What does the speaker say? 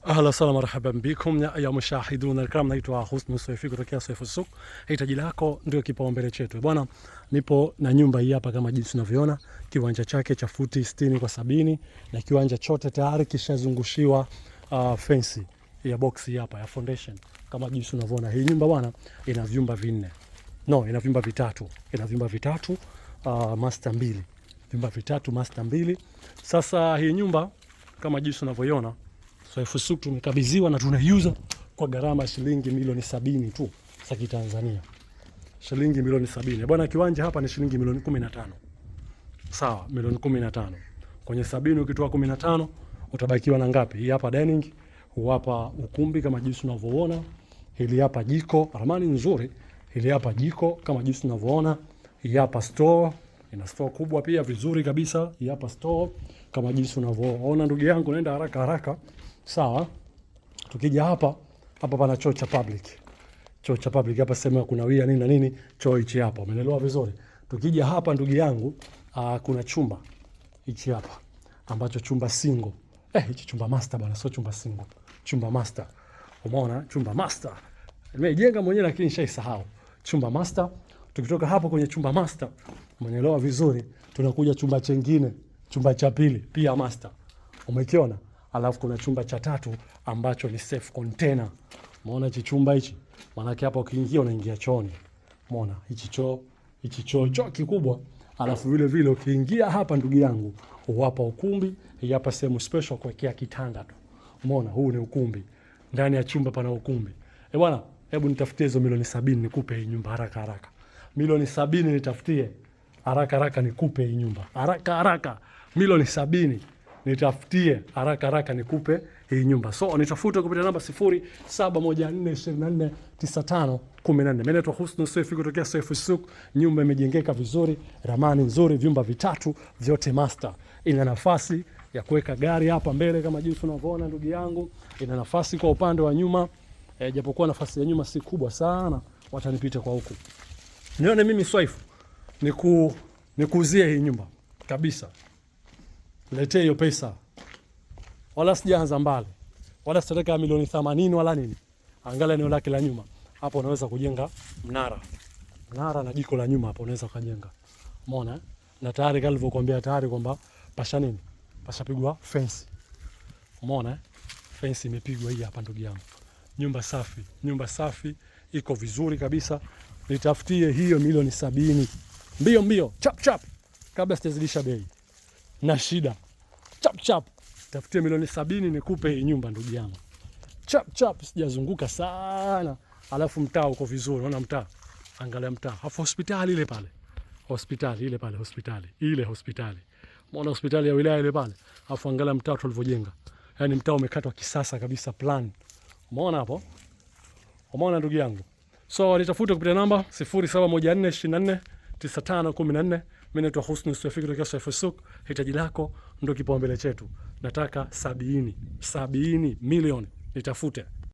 Ahla wasahla marhaban bikum ya mushahidun alkiram, naitwa Husnu Swaifi kutokea Swaifu Suk. Hitaji lako ndio kipaumbele chetu bwana. Nipo na nyumba hii hapa kama jinsi unavyoona, kiwanja chake cha futi 60 kwa 70 na kiwanja chote tayari kishazungushiwa fence ya box hapa ya foundation kama jinsi unavyoona. Hii nyumba bwana ina vyumba vinne, no, ina vyumba vitatu, ina vyumba vitatu, master mbili, vyumba vitatu master mbili. Sasa hii nyumba kama jinsi unavyoiona, Swaifu Suk tumekabidhiwa na tunaiuza kwa gharama ya shilingi milioni 70 tu za Kitanzania, shilingi milioni 70 bwana. Kiwanja hapa ni shilingi milioni 15, sawa, milioni 15. Kwenye 70 ukitoa 15 utabakiwa na ngapi? Hii hapa dining, huu hapa ukumbi kama jinsi unavyoona, hili hapa jiko, ramani nzuri, hili hapa jiko kama jinsi unavyoona, hii hapa store, ina store kubwa pia vizuri kabisa. Hii hapa store kama jinsi unavyoona, ndugu yangu, naenda haraka haraka. Sawa, tukija hapa hapa pana choo cha public, choo cha public hapa, sehemu ya kunawia nini na nini, choo hichi hapa, umeelewa vizuri. Tukija hapa ndugu yangu, kuna chumba hichi hapa ambacho chumba single, hichi chumba master bwana, sio chumba single, chumba master. Umeona chumba master, nimejenga mwenyewe lakini nishaisahau chumba master. Tukitoka hapo kwenye chumba master, umeelewa vizuri, tunakuja chumba chengine, chumba cha pili pia master, umekiona. Alafu kuna chumba cha tatu ambacho ni safe container. Umeona hichi chumba hichi, maanake hapa ukiingia unaingia chooni. Umeona hichi choo, hichi choo, choo kikubwa. Alafu vile vile ukiingia hapa ndugu yangu, hapa ukumbi, hii hapa sehemu special kuwekea kitanda tu. Umeona huu ni ukumbi, ndani ya chumba pana ukumbi. Eh bwana, hebu nitafutie hizo milioni 70 nikupe hii nyumba haraka haraka. Milioni 70 nitafutie haraka haraka nikupe hii nyumba haraka haraka, milioni 70 nitafutie haraka haraka nikupe hii nyumba. So nitafute kupitia namba 0714249514. Mimi naitwa Husnu Seif kutokea Seif Suk. Nyumba imejengeka vizuri, ramani nzuri, vyumba vitatu vyote master. Ina nafasi ya kuweka gari hapa mbele kama jinsi unavyoona ndugu yangu. Ina nafasi kwa upande wa nyuma, japokuwa nafasi ya nyuma si kubwa sana, watanipita kwa huku. Nione mimi Swaifu nikuuzie hii nyumba kabisa. Letee hiyo pesa, wala sijaanza mbali, wala sitataka milioni 80 wala nini. Angalia eneo lake la nyuma hapo, unaweza kujenga mnara, mnara na jiko la nyuma hapo unaweza kujenga, umeona. Na tayari kama nilivyokuambia tayari kwamba pasha nini, pashapigwa fence, umeona, fence imepigwa hii hapa ndugu yangu. Nyumba safi, nyumba safi, iko vizuri kabisa. Nitafutie hiyo milioni 70 mbio mbio, chap chap, kabla sijazidisha bei na shida. Chap chap, tafutie milioni 70 nikupe hii nyumba ndugu yangu. Chap chap, sijazunguka sana. Alafu mtaa uko vizuri, unaona mtaa, angalia mtaa. Alafu hospitali ile pale, hospitali ile pale, hospitali ile, hospitali, umeona hospitali ya wilaya ile pale. Alafu angalia mtaa tulivyojenga, yaani mtaa umekatwa kisasa kabisa, plan. Umeona hapo, umeona ndugu yangu. So nitafute kupitia namba 0714249514. Mimi naitwa Husnu Swaifi kutoka Swaifu Suk. Hitaji lako ndio kipaumbele chetu. Nataka 70 milioni nitafute.